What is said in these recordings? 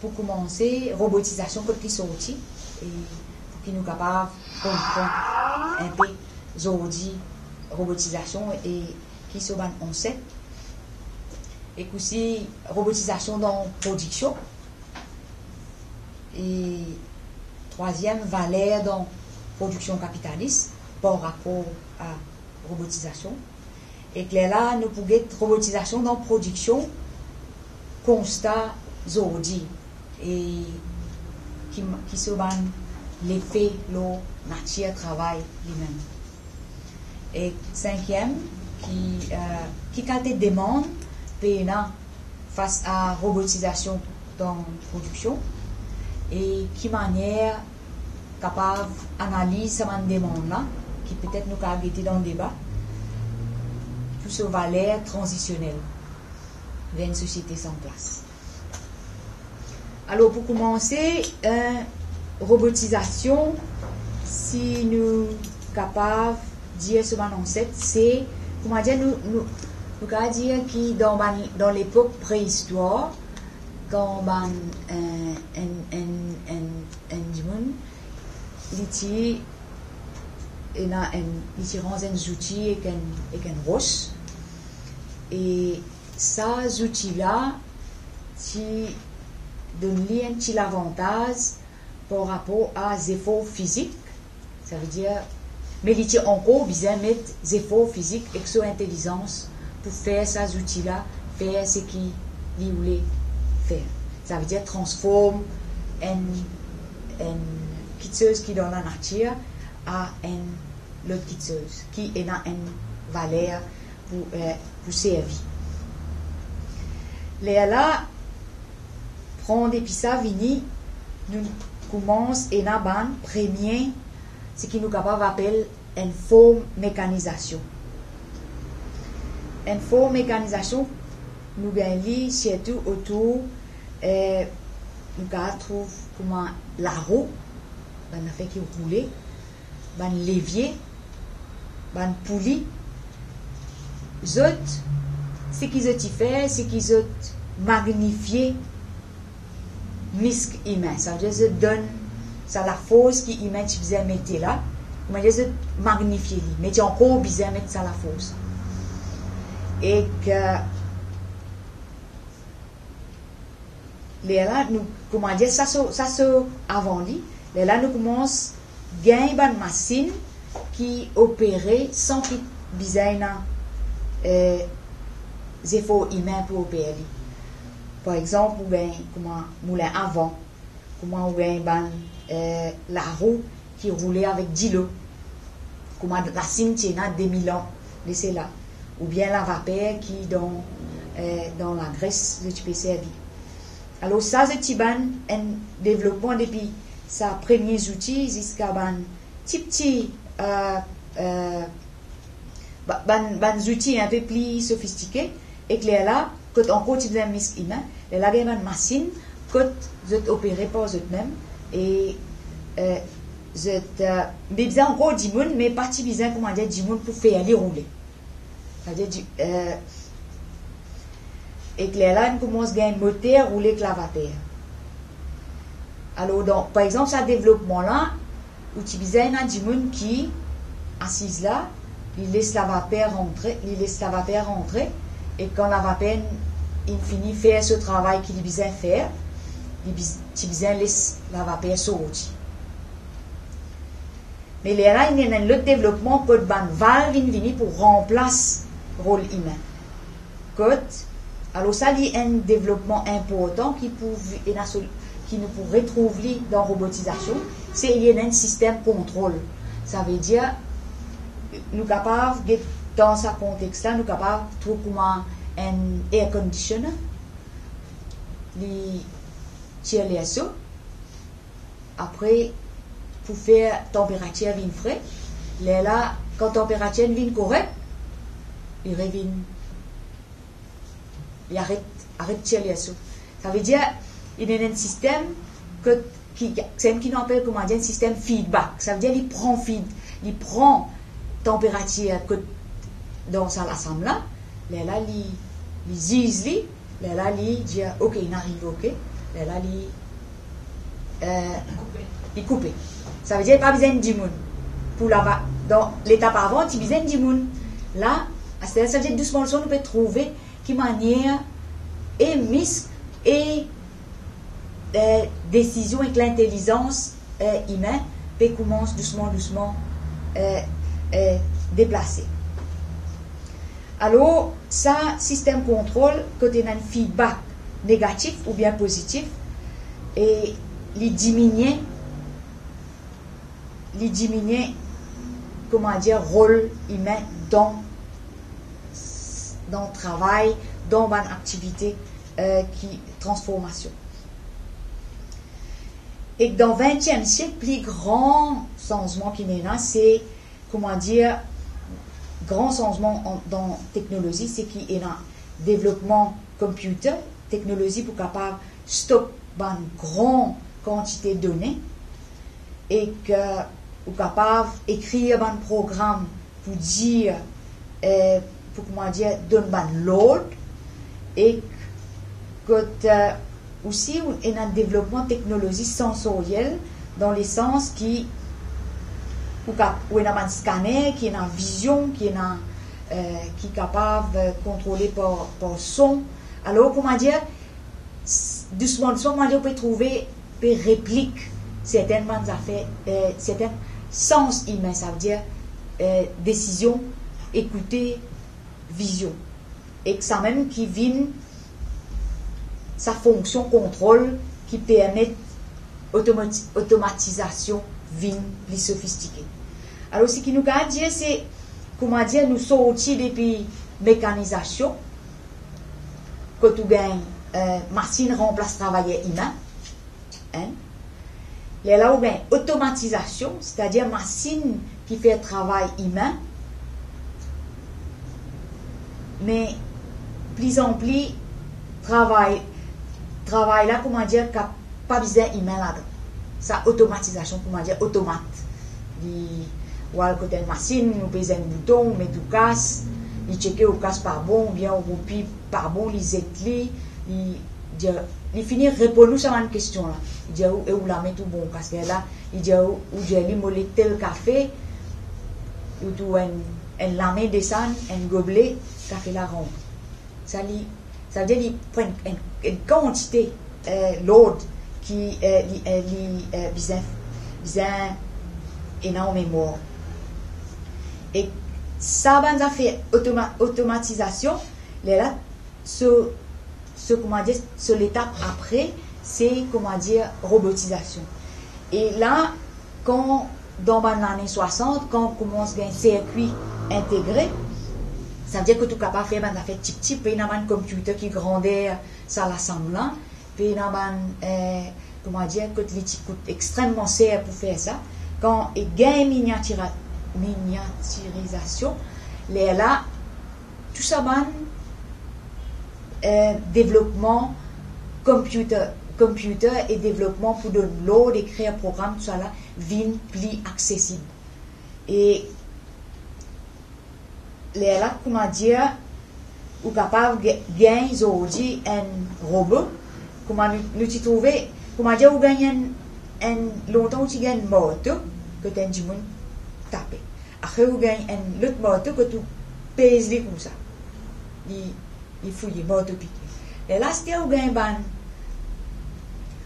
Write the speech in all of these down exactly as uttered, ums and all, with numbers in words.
Pou koumanse, robotizasion kot li sorti, e pou ki nou kapav konpran enpe zordi robotizasion e ki so bann anset, ek osi robotizasion dan prodiksion, e trwaziem, valer dan prodiksion kapitalis par rapor a robotizasion. Ek lerla nou pou get robotizasion dan prodiksion, konsta zordi, e ki, ki so bann lefe lor natir travay limem. Ek sinkiem, ki, eh, ki kalite demann pena fas a robotizasion dan prodiksion, e ki manier kapav analiz sa bann demann la, ki petet nou kapav gete dan deba, pou so valer tranzisionel ver enn sosiete san plas. Alor, pou koumanse, eh, robotizasion, si nou kapav dir so bann anset, se, koumadir nou, nou, nou kapav dir ki dan bann, dan lepok preistwar, kan bann, eh, enn, enn, enn, enn dimoun, li ti ena enn, li ti ranz enn zouti ek enn, ek enn ros. E sa zouti la ti donn li enn ti lavantaz par rapor a zefor fizik, savedir, me li ti ankor bizin met zefor fizik ek so intelizans pou fer sa zouti la fer seki li oule fer. Savedir transform enn, enn kitsoz ki dan lanatir a enn lot kitsoz ki ena enn valer pou, eh, pou servi. Lerla, pran depi sa vini, nou koumans ena bann premie, seki nou kapav apel enn form mekanizasion. Enn form mekanizasion, nou gagn li sirtou otour, eh, nou kapav trouv kouma larou, bann zafer ki roule, bann levie, bann pouli. Zot, seki zot ti fer, seki zot magnifie misk imin. Savedir zot donn sa lafors ki imin ti bizin mete la, koumadir zot magnifie li, me ti ankor bizin met sa lafors. Ek, eh, lerla nou, koumadir sa so, sa so avan li, lerla nou koumans gagn bann masinn ki opere san ki bizin ena, eh, zefor imin pou oper li. Par exanp, ou gagn kouma moulin a van, kouma ou gagn bann, eh, larou ki roule avek dilo, kouma Lasinn ti ena de mil an de sela, oubien lavaper ki dan, eh, dan Lagres zot ti pe servi. Alor sa, zot ti bann enn devlopman depi sa premie zouti ziska bann tipti, eh, eh, ba-, bann, bann zouti inpe pli sofistike, ek lerla, kot ankor ti bizin misk imin, lerla gagn bann masinn, kot zot opere par zot mem, e, eh, zot, eh, bizin ankor dimoun, me pa ti bizin, koumadir, dimoun pou fer li roule. Savedir, di-, eh, ek lerla, nou koumans gagn moter roule ek lavaper. Alor, dan, par exanp, sa devlopman la, ou ti bizin ena dimoun ki asiz la, li les lavaper rantre, li les lavaper rantre, e kan lavaper inn fini fer so travay ki li bizin fer, li biz-, ti bizin les lavaper sorti. Me lerla, inn ena enn lot devlopman kot bann valv inn vini pou ranplas rol imin. Kot, alor sa, li enn devlopman inportan ki pou vi-, ena sol-, ki nou pou retrouv li dan robotizasion, se li ena enn sistem kontrol. Savedir, nou kapav get dan sa kontex la, nou kapav trouv kouma enn air conditioner, li tir ler so, apre, pou fer tanperatir vinn fre, lerla, kan tanperatir vinn korek, li revinn, li aret, aret tir ler so. Savedir, li ena enn sistem kot, ki, ki, sa ki nou apel, koumadir, enn sistem feedback. Savedir, li pran feed-, li pran tanperatir kot dan sa lasam la, lerla li, li ziz li, lerla li dir, ok, inn ariv, ok. Lerla li, eh, li koupe. Savedir pa bizin dimoun. Pou lava-, dan letap avan, ti bizin dimoun. La, aster, savedir dousman, dousman, nou pe trouve ki manier e misk e, eh, desizion ek lintelizans, eh, imin pe koumans dousman, dousman, eh, eh, deplase. Alor, sa sistem kontrol, kot ena enn feedback negatif oubien pozitif, e li diminie, li diminie, kouma dir, rol imin dan, dan travay, dan bann aktivite, eh, ki transformasion. Ek dan ventiem siek, pli gran sanzman ki ena, se, kouma dir, gran sanzman an, dan teknolozi, se ki ena devlopman computer, teknolozi pou kapav stok bann gran kantite done, ek ou kapav ekrir bann program pou dir, eh, pou, kouma dir, donn bann lord, ek kot, eh, osi ou ena devlopman teknolozi sansoriel, dan lesans ki ou kap-, ou ena bann scanner, ki ena vizion, ki ena, eh, ki kapav, eh, kontrole par, par son. Alor, kouma dir, s-, dousman, dousman, kouma dir, ou pe trouve, pe replik sertin bann zafer, eh, sertin sans imin, savedir, eh, desizion, ekoute, vizion. Ek samem ki vinn sa fonksion kontrol ki permet otomati-, otomatizasion vinn pli sofistike. Alor, seki nou kapav dir, se, kouma dir, nou sorti depi mekanizasion, kot ou gagn, eh, masinn ranplas travayer imin, enn. Lerla ou gagn otomatizasion, setadir masinn ki fer travay imin, me plizanpli travay, travay la, kouma dir, ka-, pa bizin imin ladan. Sa otomatizasion, kouma dir, otomat. Li, ou al kot enn masinn, ou pez enn bouton, ou met ou kas, li tcheke ou kas pa bon, oubien ou roupi pa bon, li zet li, li dir, li fini reponn ou sa bann kestion la. Li dir ou, e ou lame tou bon, kas lerla, li dir ou, ou dir li mo le tel kafe, ou tou enn, enn lame desann, enn goble, kafe la ranpli. Sa li, savedir li pran enn, enn kantite, eh, lord ki, eh, li, eh, li, eh, bizin, bizin ena an memwar. E sa bann zafer otoma-, otomatizasion, lerla, so, so, kouma dir, so letap apre, se, kouma dir, robotizasion. E la, kan, dan bann lane swasant, kan koumans gagn sirkwi integre, savedir ki ou kapav fer bann zafer tipti, pe ena bann computer ki grander sa lasam la, pe ena bann, eh, kouma dir, kot li ti kout extrememan ser pou fer sa. Kan e gagn miniatira-, miniatirizasion, lerla, tou sa bann, eh, devlopman computer, computer e devlopman pou donn lord, ekrir program, tousala vinn pli aksesib. E lerla, kouma dir, ou kapav ga-, gagn zordi enn robo, kouma nou, nou ti trouve, kouma dir, ou gagn enn, enn, lontan ou ti gagn marto, kot enn dimoun tape. Apre ou gagn enn lot marto kot ou pez li koumsa. Li, li fouye, marto pike. Lerla aster ou gagn bann,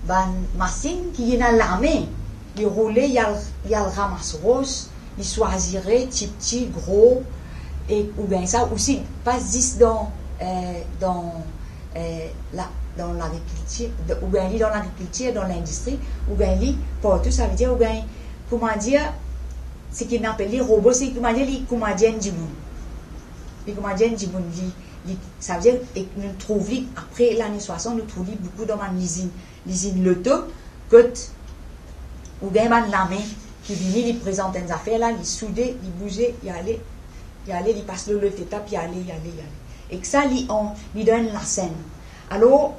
bann masinn ki ena lame, li roule, li al, li al ramas ros, li swazire, tipti, gro, e ou gagn sa osi, pa zis dan, eh, dan, eh, la, dan lagrikiltir, dan, ou gagn li dan lagrikiltir, dan lindistri, ou gagn li partou, savedir ou gagn, kouma dir, seki nou apel li robo, se kouma dir, li kouma dir enn dimoun. Li kouma dir enn dimoun, li, li, savedir, e nou trouv li, apre lane swasant, nou trouv li boukou dan bann lizinn, lizinn loto, kot ou gagn bann lame ki vini, li prezant enn zafer la, li soude, li bouze, li ale, li ale, li pas lor lot etap, li ale, li ale, li ale. Ek sa, li an, li dan enn lasenn. Alor,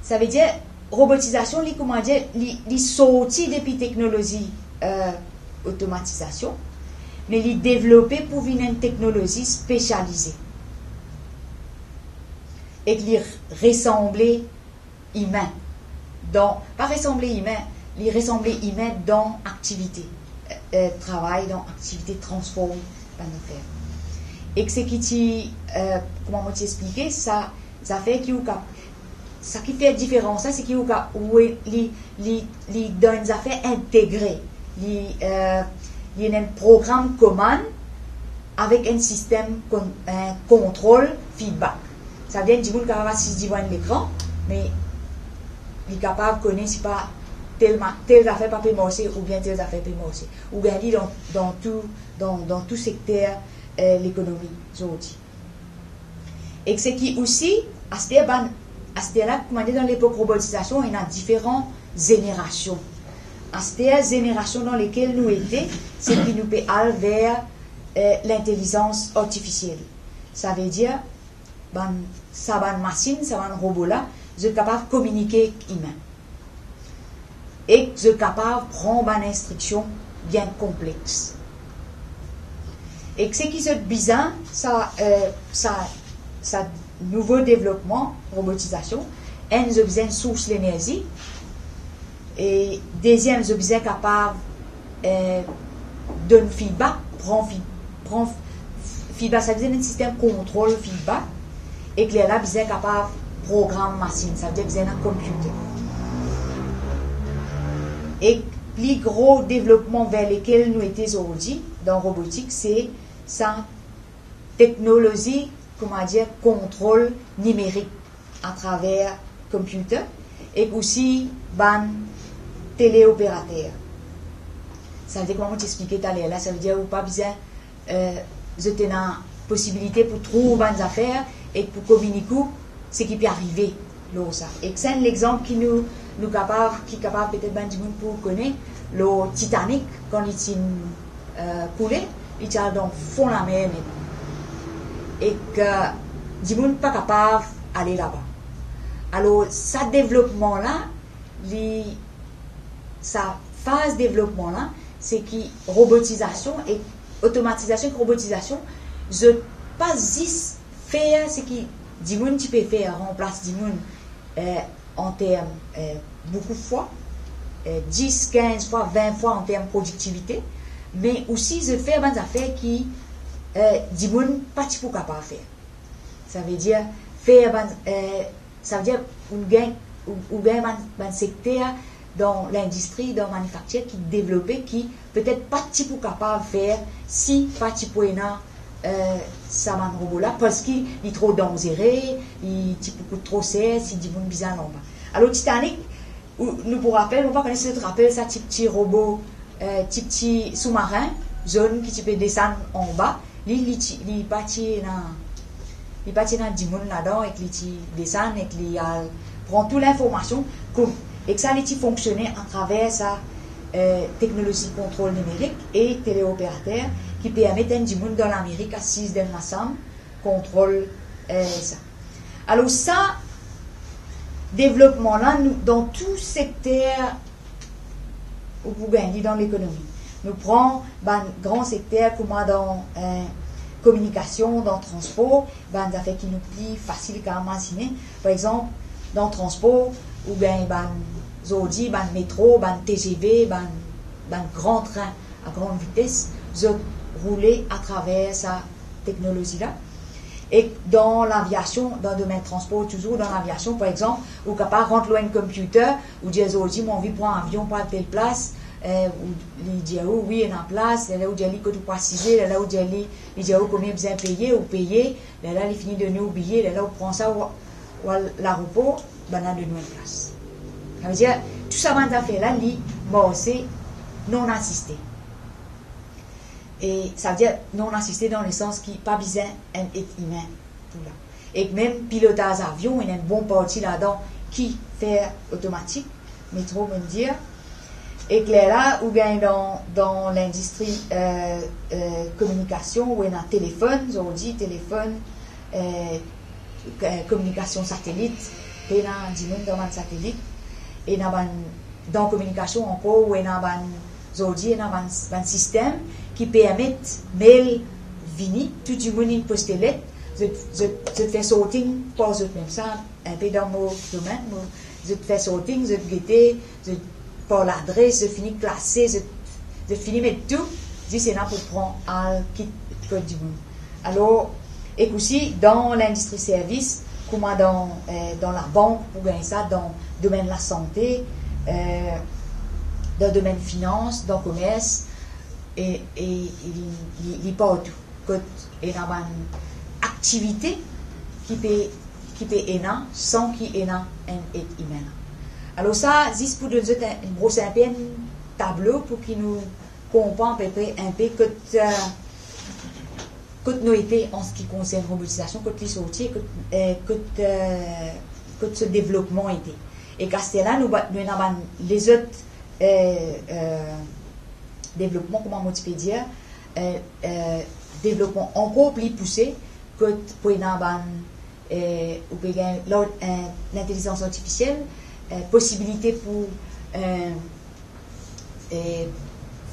savedir, robotizasion, li, kouma dir, li, li sorti depi teknolozi, eh, otomatizasion, me li devlope pou vinn enn teknolozi spesialize. Ek li resanble imin. Dan, pa resanble imin, li resanble imin dan aktivite, eh, eh, travay, dan aktivite transform bann zafer. Ek seki ti, eh, kouma mo ti explike, sa zafer ki ou ka, sa ki fer diferans la, se ki ou ka, ou, li, li, li dan enn zafer integre. Li, eh, li ena enn program komin avek enn sistem kon-, eh, kontrol feedback. Savedir enn dimoun kapav asiz devan enn lekran, me li kapav kone si pa tel ma-, tel zafer pa pe marse oubien tel zafer pe marse. Ou gagn li dan, dan tou, dan, dan tou sekter, eh, lekonomi zordi. Ek seki osi, aster bann, aster la, kouma dir, dan lepok robotizasion, ena diferan zenerasion. Aster, zenerasion dan lekel nou ete, seki nou pe al ver, eh, lintelizans artifisiel. Savedir, bann, sa bann masinn, sa bann robo la, zot kapav kominike ek imin. Ek zot kapav pran bann instriksion bien konplex. Ek seki zot bizin, sa, eh, sa, sa nouvo devlopman, robotizasion, enn, zot bizin enn sours lenerzi, e deziem, zot bizin kapav, eh, donn feedback, pran fi-, pran f-, feedback, savedir enn sistem kontrol feedback, ek lerla bizin kapav program masinn, savedir bizin ena computer. Ek pli gro devlopman ver lekel nou ete zordi dan robotik, se sa teknolozi, kouma dir, kontrol nimerik atraver computer, ek osi bann teleoperater. Savedir, kouma mo ti explike taler la, savedir ou pa bizin, eh, zot ena posibilite pou trouv bann zafer ek pou kominik ou seki pe arive lor sa. Ek sa enn lexanp ki nou, nou kapav, ki kapav petet bann dimoun pou kone, lor Titanic, kan li ti, eh, koule, li ti al dan fon lamer mem. Ek, eh, dimoun pa kapav ale laba. Alor, sa devlopman la, li, sa faz devlopman la, seki robotizasion ek otomatizasion ek robotizasion, zot pa zis fer seki dimoun ti pe fer, ranplas dimoun, eh, an term, eh, boukou fwa, eh, dis, kinz fwa, vin fwa an term prodiktivite, me osi zot fer bann zafer ki, eh, dimoun pa ti pou kapav fer. Savedir, fer bann, eh, savedir, ou gagn, ou, ou gagn bann, bann sekter dan lindistri, dan manifaktir ki devlope, ki petet pa ti pou kapav fer si pa ti pou ena, eh, sa bann robo la, parski li tro danzere, li ti pou kout tro ser si dimoun bizin al anba. Alor, Titanic, ou, nou pou rapel, mo pa kone si zot rapel sa tipti robo, eh, tipti soumarin zonn ki ti pe desann anba. Li, li ti, li pa ti ena, li pa ti ena dimoun ladan, ek li ti desann, ek li al pran tou linformasion, koum, ek sa li ti fonksione atraver sa, eh, teknolozi kontrol nimerik e teleoperater ki permet enn dimoun dan Lamerik asiz dan enn lasam kontrol, eh, sa. Alor sa devlopman la, nou, dan tou sekter ou pou gagn li dan lekonomi. Nou pran bann gran sekter kouma dan, eh, kominikasion, dan transpor, bann zafer ki nou pli fasil kapav imazine. Par exanp, dan transpor, ou gagn bann, zordi, bann metro, bann T G V, bann, bann gran trin a gran vites, zot roule atraver sa teknolozi la. Ek dan laviasion, dan domenn transpor touzour, dan laviasion, par exanp, ou kapav rant lor enn computer, ou dir, "Zordi, mo anvi pran avion pou al tel plas," eh, ou, li dir ou, "Wi, ena plas," lerla ou dir li kot ou pou asize, lerla ou dir li, li dir ou konbien bizin peye, ou peye, lerla li fini donn ou biye, lerla ou pran sa, ou, ou al laeropor, bann la donn ou enn plas. Savedir, tou sa bann zafer la, li marse non asiste. E savedir non asiste dan lesans ki pa bizin enn et imin pou la. Ek mem pilotaz avion, ena enn bon parti ladan ki fer otomatik, metro, mo dir. Ek lerla, ou gagn dan, dan lindistri, eh, eh, kominikasion, ou ena telefonn, zordi telefonn, eh, eh, kominikasion satelit, ena dimoun dan bann satelit, ena bann, dan kominikasion ankor, ou ena bann, zordi ena bann, bann sistem ki permet mail vini, tou dimoun inn poste let, zot, zot, zot fer sorting par zot mem. Sa, enpe dan mo domenn, mo, zot fer sorting, zot gete, zot par ladres, zot fini klase, zot, zot fini met tou, zis ena pou pran al kit kot dimoun. Alor, ek osi dan lindistri servis, kouma dan, eh, dan labank pou gagn sa, dan domenn lasante, eh, dan domenn finans, dan komers, e, e li, li, li partou. Kot ena bann aktivite ki pe, ki pe ena san ki ena enn et imin la. Alor sa, zis pou donn zot enn, enn gro, enn pe enn tablo pou ki nou konpran apepre enn pe kot, eh, kot nou ete an se ki konsern robotizasyon, kot li sorti, kot, eh, kot, eh, kot so devlopman ete. E aster la, nou ba-, nou ena bann lezot, eh, eh, devlopman, kouma mo ti pe dir, eh, eh, devlopman ankor pli pouse, kot pou ena bann, eh, ou pe gagn la, eh, lintelizans artifisiel, eh, posibilite pou, eh, eh,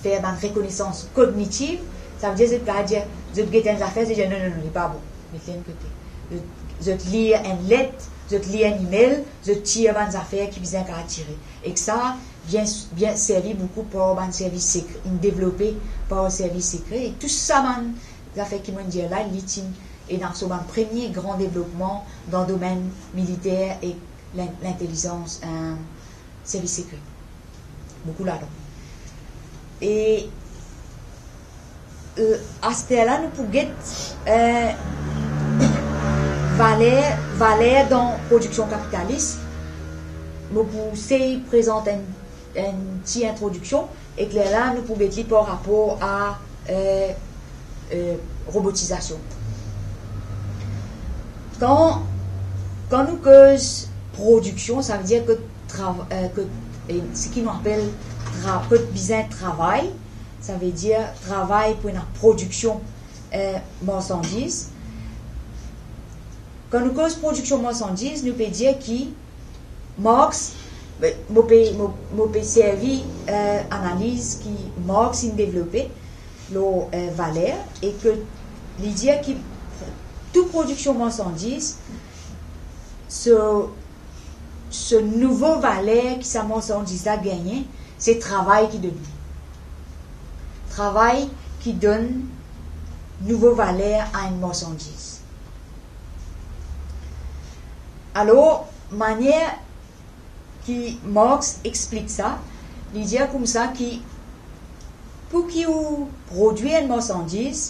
fer bann rekonesans kognitiv, savedir zot kapav dir, zot gete enn zafer, zot dir, "Non, non, non, li pa bon, met li enn kote." Zot, zot lir enn let, zot lir enn email, zot tir bann zafer ki bizin kapav tire. Ek sa, bien, bien servi boukou par bann servis sekre, inn devlope par servis sekre, e tou sa bann zafer ki mo'nn dir la, li ti ena so bann premie gran devlopman dan domenn militer ek lin-, lintelizans, eh, servis sekre. Boukou ladan. E, eh, aster la, nou pou get, eh, valer, valer dan prodiksion kapitalis. Mo pou sey prezant enn, enn ti introdiksion, ek lerla nou pou get li par rapor a, eh, eh, robotizasion. Kan, kan nou koz prodiksion, savedir ki trav-, eh, ki, eh, seki nou apel tra-, ki bizin travay, savedir travay pou ena prodiksion, eh, marsandiz. Kan nou koz prodiksion marsandiz, nou pe dir ki Marx, be, mo pe, mo, mo pe servi, eh, analiz ki Marx inn devlope lor, eh, valer, e ki li dir ki tou prodiksion marsandiz, so, so nouvo valer ki sa marsandiz la gagne, se travay ki donn li. Travay ki donn nouvo valer a enn marsandiz. Alor, manier ki Marx explik sa, li dir koumsa ki pou ki ou prodwir enn marsandiz,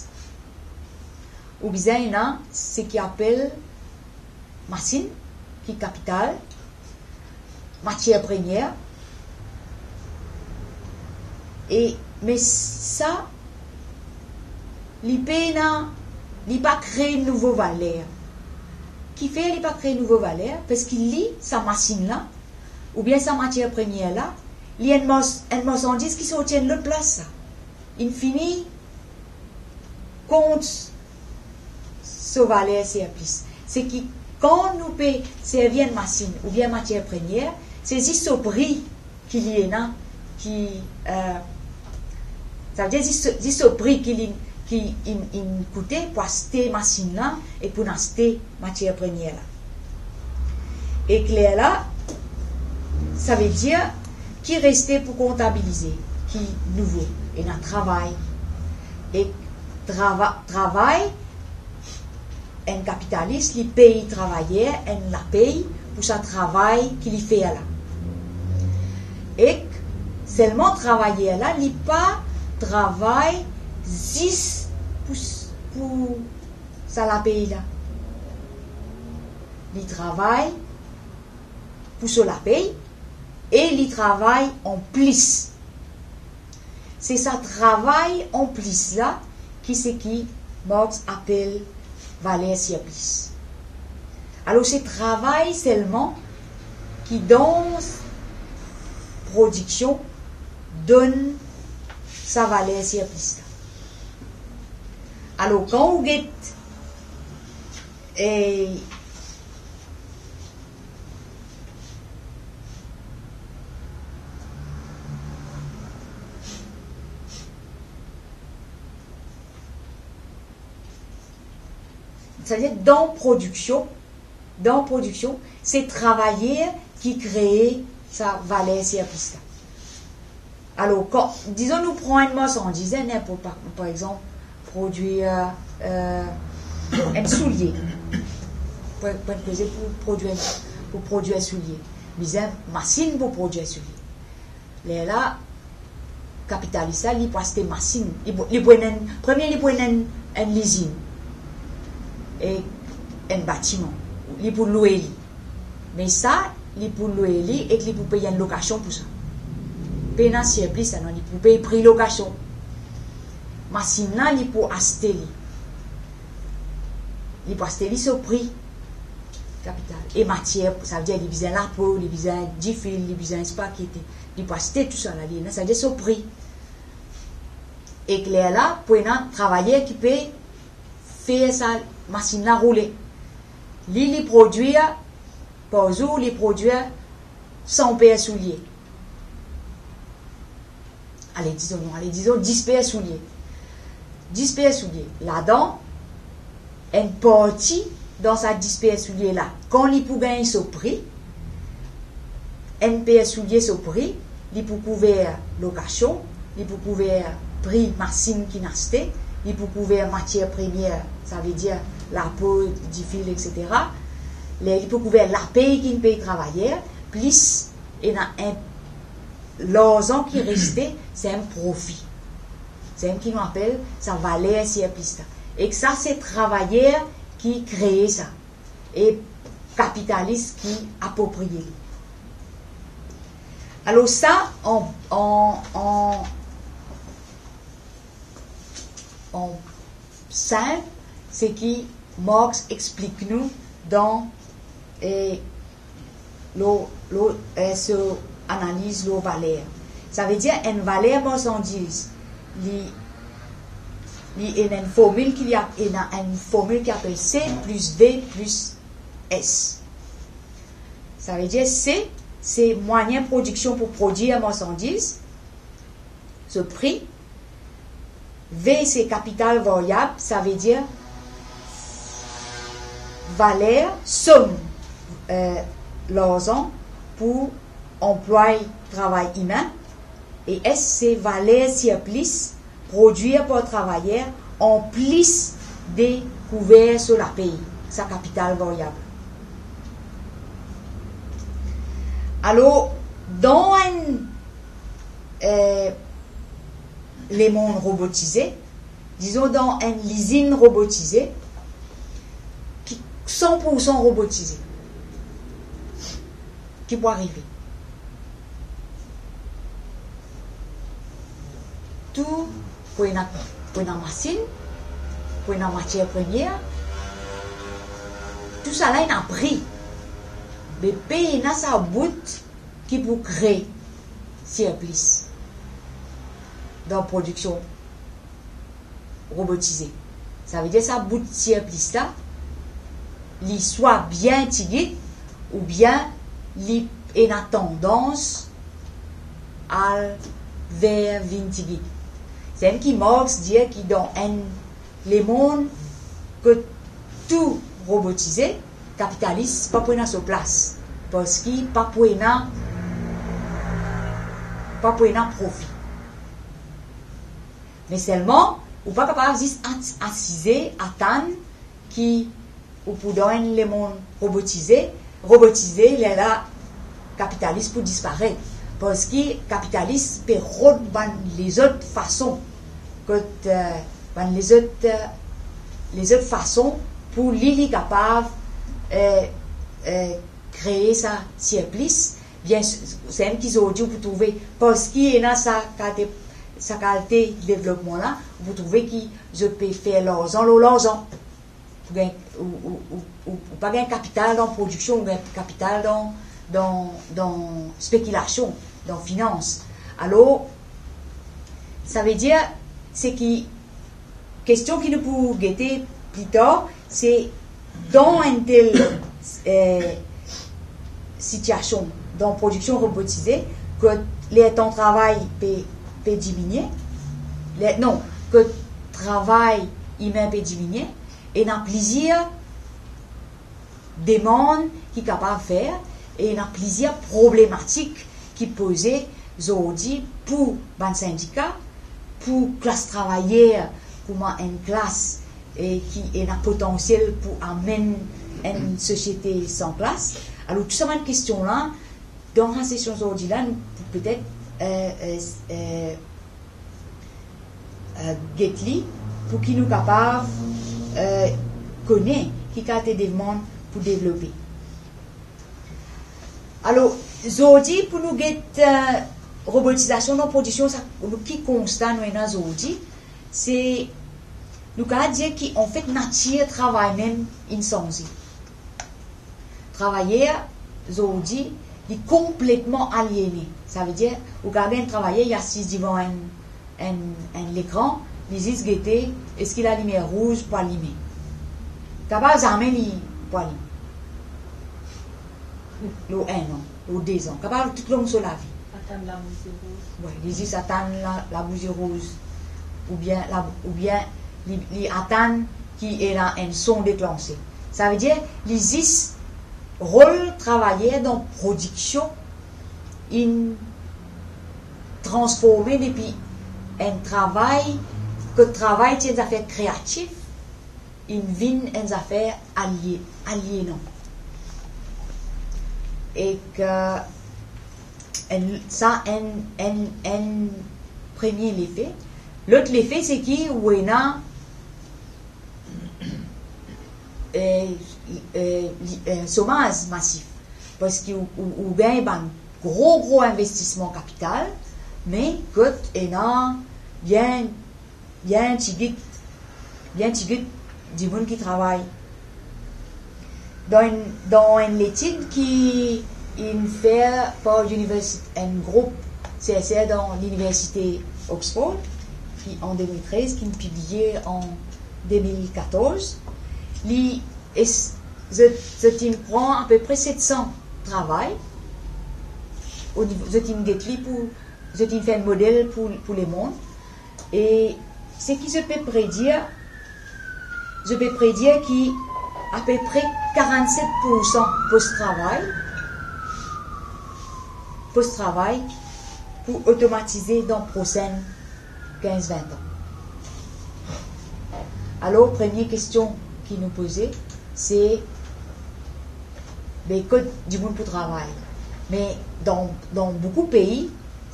ou bizin ena seki apel masinn, ki kapital, matier premier, e, me sa, li pena, li pa kree nouvo valer. Kifer li pa kree nouvo valer? Parski li, sa masinn la, oubien sa matier premier la, li enn mars-, enn marsandiz ki sorti enn lot plas sa. Inn fini kont so valer sirplis. Seki kan nou pe servi enn masinn oubien matier premier, se zis so pri ki li ena, ki, eh, savedir zis so, zis so pri ki li, ki inn, inn koute pou aste masinn la e pou aste matier premier la. Ek lerla, savedir ki reste pou kontabilize, ki nouvo, ena travay. Ek trava-, travay, enn kapitalis, li pey travayer enn lapey pou sa travay ki li fer la. Ek selman travayer la, li pa travay zis pou s-, pou sa lapey la. Li travay pou so lapey e li travay anplis. Se sa travay anplis la ki seki Marx apel valer sirplis. Alor, se travay selman ki dan prodiksion donn sa valer sirplis la. Alor, kan ou get, eh, savedir dan prodiksion, dan prodiksion, se travayer ki kree sa valer sirplis la. Alor, kan, dizon nou pran enn marsandiz, enn, enn, par, par exanp, prodwir, eh, enn soulie. Pou, pou enn koze pou prodwir, pou prodwir soulie. Bizin masinn pou prodwir soulie. Lerla, kapitalis la, li pou aste masinn. Li pou, li pou ena enn, premie, li pou ena enn, enn lizinn. E enn batiman. Li pou lwe li. Me sa, li pou lwe li ek li pou pey enn lokasion pou sa. Pena sirplis la, non, li pou pey pri lokasion. Masinn la, li pou aste li. Li pou aste li so pri kapital. E matier, savedir li bizin lapo, li bizin difil, li bizin spakete. Li pou aste tousala, li ena, savedir so pri. Ek lerla, pou ena travayer ki pe fer sa masinn la roule. Li, li prodwir, par zour, li prodwir san per soulie. Ale, dizon, non, ale, dizon, dis per soulie. Dis per soulie. Ladan, enn parti dan sa dis per soulie la, kan li pou gagn so pri, enn per soulie so pri, li pou kouver lokasion, li pou kouver pri masinn ki'nn aste, li pou kouver matier premie, savedir lapo, difil, etsetera. Li, li pou kouver lapey ki'nn pey travayer, plis ena enn larzan ki reste, se enn profi. Se enn ki nou apel sa valer sirplis la. Ek sa, se travayer ki kree sa. E kapitalis ki apropriye li. Alor sa, an, an, an, an sinp, se ki Marx explik nou dan, eh, lor, lor, eh, so analiz lor valer. Savedir enn valer marsandiz, li, li ena enn formil ki li ap-, ena enn formil ki apel C plis V plis S. Savedir C, se mwayin prodiksion pou prodwir marsandiz, so pri. V, se kapital varyab, savedir valer, som, eh, larzan pou anplway travay imin. E S, se valer sirplis prodwir par travayer anplis de kouver so lapey, sa kapital varyab. Alor, dan enn, eh, lemond robotize, dizon dan enn lizinn robotize, ki san pou san robotize, ki pou arive? Tou pou ena, pou ena masinn, pou ena matier premie, tousala ena pri. Me pena sa bout ki pou kree sirplis dan prodiksion robotize. Savedir sa bout sirplis la, li swa bien tigit, oubien li ena tandans al ver vinn tigit. Se enn ki Marx dir ki dan enn lemond kot tou robotize, kapitalis pa pou ena so plas, parski pa pou ena, pa pou ena profi. Me selman, ou pa kapav zis at-, asize, atann ki ou pou dan enn lemond robotize, robotize, lerla kapitalis pou disparet. Parski kapitalis pe rod bann lezot fason, kot, eh, bann lezot, eh, lezot fason pou li, li kapav, eh, eh, kree sa sirplis. Bien, s-, se enn ki zordi ou pou trouve, parski ena sa kalte-, sa kalte devlopman la, ou pou trouve ki zot pe fer larzan lor larzan. Ou gagn, ou, ou, ou, ou, ou pa gagn kapital dan prodiksion, ou gagn kapital dan, dan, dan spekilasion, dan finans. Alor, savedir, se ki kestion ki nou pou gete pli tar, se dan enn tel, eh, sitiasion, dan prodiksion robotize, kot lertan travay pe, pe diminie, ler, non, kot travay imin pe diminie, ena plizier demann ki kapav fer, E ena plizier problematik ki poze zordi pou bann sindika, pou klas travayer kouma enn klas, e ki ena potansiel pou amenn enn sosiete san klas. Alor, tou sa bann kestion la, dan sa sesion zordi la, nou pou petet, eh, eh, eh, eh, get li, pou ki nou kapav, eh, kone ki kalite demann pou devlope. Alor, zordi, pou nou get, eh, robotizasion dan prodiksion, sa, nou, ki konsta nou ena zordi, se, nou kapav dir ki, anfet, natir travay mem inn sanze. Travayer, zordi, li konpletman aliene. Savedir, ou kapav gagn enn travayer, li asiz devan enn, enn, enn lekran, li zis gete eski lalimer rouz pou alime. Kapav zame li pou alime. Lor enn an, lor de zan, kapav toutlong so lavi. Atann labouze rouz. Wi, li zis atann la, labouze rouz. Oubien la, oubien li, li atann ki ena enn son deklanse. Savedir, li zis rol travayer dan prodiksion inn transforme depi enn travay, kot travay ti enn zafer kreatif, inn vinn enn zafer alie-, alienan. Ek enn, sa enn, enn, enn premie lefe. Lot lefe, se ki ou ena, eh, eh, li, eh, somaz masif. Parski ou, ou, ou gagn bann gro, gro investisman kapital, me kot ena bien, bien tigit, bien tigit dimoun ki travay. Dan enn, dan enn letid ki inn fer par universit-, enn group serser dan Liniversite Oxford, ki an de mil trez, ki inn pibliye an de mil katorz, li es-, zot, zot inn pran apepre set san travay, o nivo, zot inn get li pou, zot inn fer enn model pou, pou lemond. E seki zot pe predir, zot pe predir ki apepre karannset poursan post travay, post travay pou otomatize dan prosin kinz, vin an. Alor, premie kestion ki nou poze, se, be, kot dimoun pou travay? Me dan, dan boukou pei,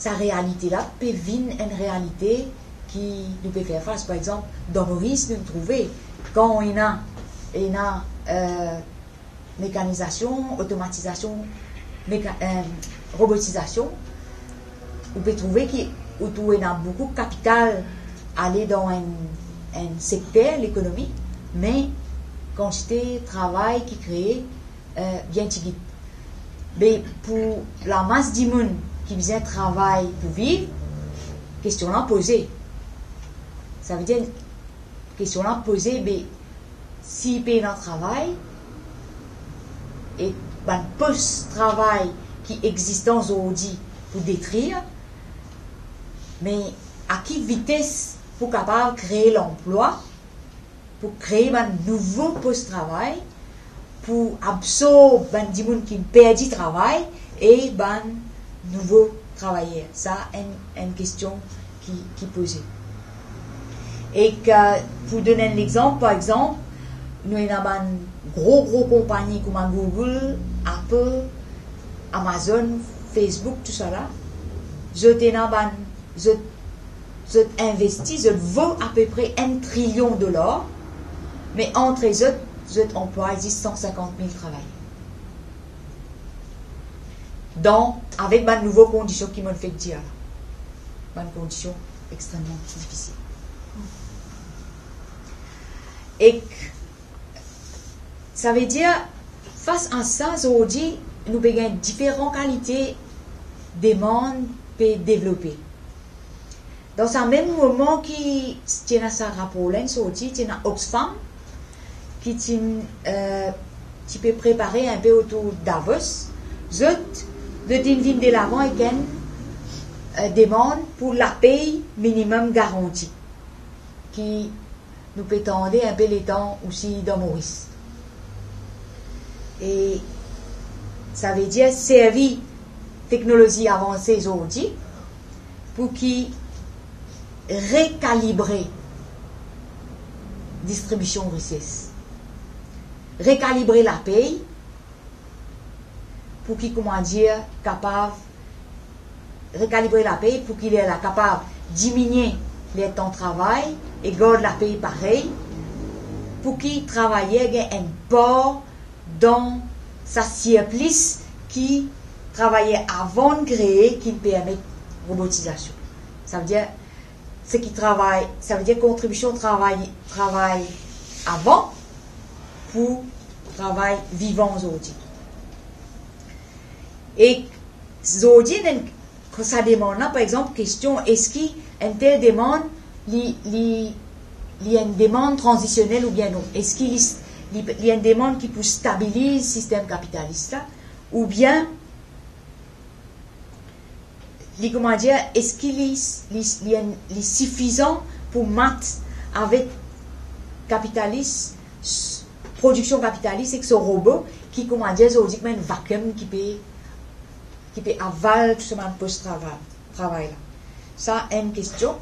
sa realite la pe vinn enn realite ki nou pe fer fas. Par exanp, dan Moris, nou trouve, kan ena, ena, eh, mekanizasion, otomatizasion, meka-, eh, robotizasion, ou pe trouve ki ou trouve ena boukou kapital ale dan enn, enn sekter lekonomi, me kantite travay ki kree, eh, bien tigit. Be, pou lamas dimoun ki bizin travay pou viv, kestion la poze. Savedir, kestion la poze, be, si pena travay, e bann pos travay ki existe zordi pou detrir, me a ki vites pou kapav kree lanplwa, pou kree bann nouvo pos travay, pou absorb bann dimoun ki perdi travay e bann nouvo travayer? Sa enn, enn kestion ki, ki poze. Ek pou donn enn lexanp, par exanp, nou ena bann gro, gro konpagni kouma Google, Apple, Amazon, Facebook, tousala. Zot ena bann, zot, zot investi, zot vo apepre enn trilion dolar, me antre zot, zot anplway zis san sinkant mil travayer. Dan, avek bann nouvo kondision ki mo'nn fek dir la. Bann kondision extrememan difisil. Ek savedir, fas a sa, zordi, nou pe gagn diferan kalite demann pe devlope. Dan sa mem moman ki ti ena sa rapor la inn sorti, ti ena Oxfam ki ti, eh, ti pe prepare inpe otour Davos. Zot, zot inn vinn delavan ek enn, eh, demann pou lapey minimem garanti ki nou pe tande inpe letan osi dan Moris. E Savedir servi teknolozi avanse zordi pou ki rekalibre distribision rises, rekalibre lapey, pou ki, koumadir, kapav rekalibre lapey pou ki lerla kapav diminie lertan travay e gard lapey parey, pou ki travayer gagn enn par dan sa sirplis ki travayer avan kree, ki permet robotizasion. Savedir, seki travay, savedir kontribision travay, travay avan pou travay vivan zordi. E zordi, enn, sa demann la, par exanp, kestion, eski enn tel demann, li, li, li enn demann tranzisionel oubien non? Eski li, li, li enn demann ki pou stabiliz sistem kapitalis la, oubien li, koumadir, eski li, li, li enn, li sifizan pou mat avek kapitalis, s-, prodiksion kapitalis ek so robo ki, koumadir, zordi kouma enn vacuum ki pe, ki pe aval tou sa bann pos travay, travay la? Sa enn kestion.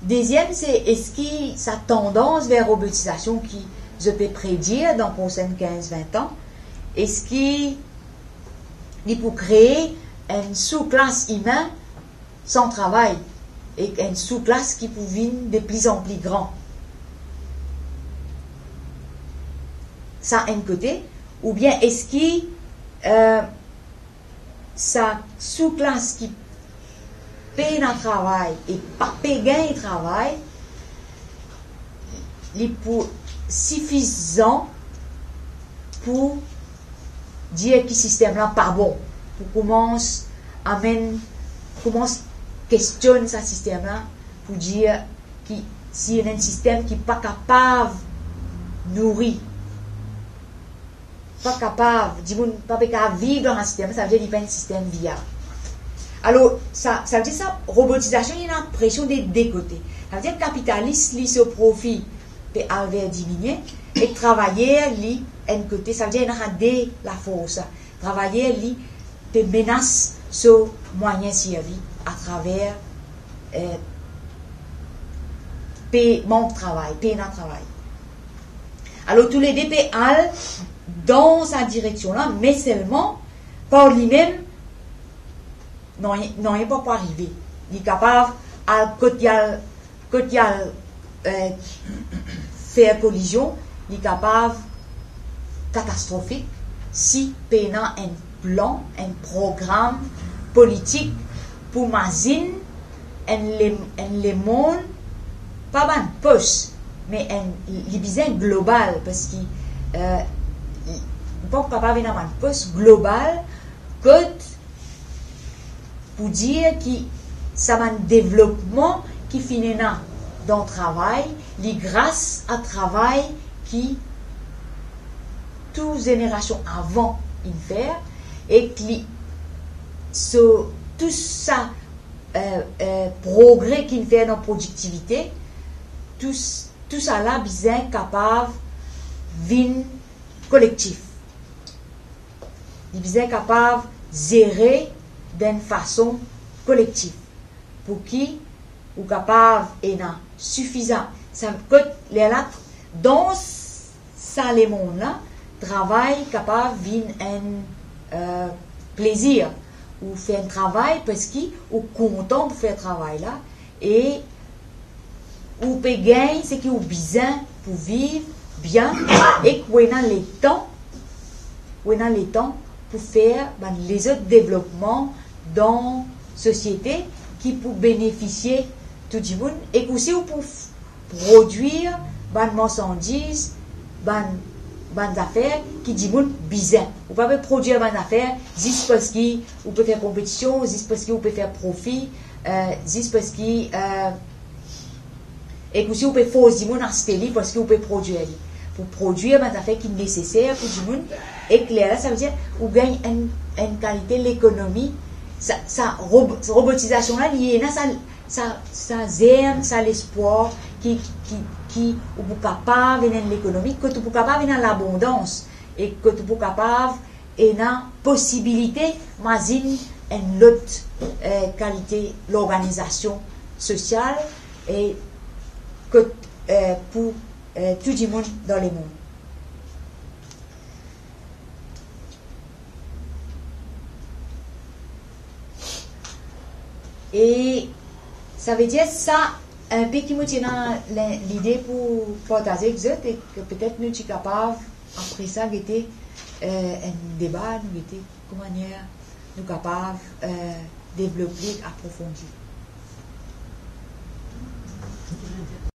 Deziem, se eski sa tandans ver robotizasion ki zot pe predir dan prosin kinz, vin tan, eski li pou kree enn souklas imin san travay, ek enn souklas ki pou vinn de pli an pli gran? Sa enn kote, oubien eski, eh, sa souklas ki pena travay e pa pe gagn travay, li pou sifizan pou dir ki sistem la pa bon, pou koumans amenn, koumans kestionn sa sistem la, pou dir ki si ena enn sistem ki pa kapav nouri, pa kapav, dimoun pa pe kapav viv dan sa sistem, savedir li pa enn sistem viab. Alor, sa, savedir sa, robotizasion, li ena presion de de kote. Savedir kapitalis, li, so profi pe al ver diminie, e travayer, li, enn kote, savedir ena sa de lafors la. Travayer, li, pe menas so mwayin sirvi atraver, eh, pe mank travay, pena travay. Alor, toulede pe al dan sa direksion la, me selman, par limem, nanye, nanye pa pou arive. Li kapav al kot li al, kot li al, eh, fer kolizion, li kapav katastrofik si pena enn plan, enn program politik pou mazinn enn le-, enn lemond, pa bann pos, me enn, li bizin global, parski, eh, li, li pa kapav ena bann pos global, kot pou dir ki sa bann devlopman ki finn ena dan travay, li gras a travay ki tou zenerasion avan inn fer, ek li, so, tou sa, eh, eh, progre ki inn fer dan prodiktivite, tou s-, tousala bizin kapav vinn kolektif. Li bizin kapav zere dan enn fason kolektif, pou ki ou kapav ena sifizan, sa kot lerla, dan sa lemond la, travay kapav vinn enn, eh, plezir. Ou fer enn travay parski ou kontan pou fer travay la, e ou pe gagn seki ou bizin pou viv bien, ek ou ena letan, ou ena letan pou fer bann lezot devlopman dan sosiete ki pou benefisie tou dimoun, ek osi ou pou f-, prodwir bann marsandiz, bann, bann zafer ki dimoun bizin. Ou pa pe prodwir bann zafer zis parski ou pe fer konpetision, zis parski ou pe fer profi, eh, zis parski, eh, ek osi ou pe fors dimoun aste li parski ou pe prodwir li. Pou prodwir bann zafer ki neseser pou dimoun, ek lerla, savedir ou gagn enn, enn kalite lekonomi. Sa, sa rob-, robotizasion la, li ena sa, sa, sa zerm, sa lespwar ki, ki, ki ou pou kapav ena enn lekonomi, kot ou pou kapav ena labondans. e kot pou kapav ena posibilite mazinn enn lot, eh, kalite lorganizasion sosial e kot, eh, pou, eh, tou dimoun dan lemond. E savedir sa, enpe ki mo ti ena lide pou partaze ek zot, e ki petet nou ti kapav, apre sa, gete, eh, enn deba, nou gete ki manier nou kapav, eh, devlop li, aprofondi.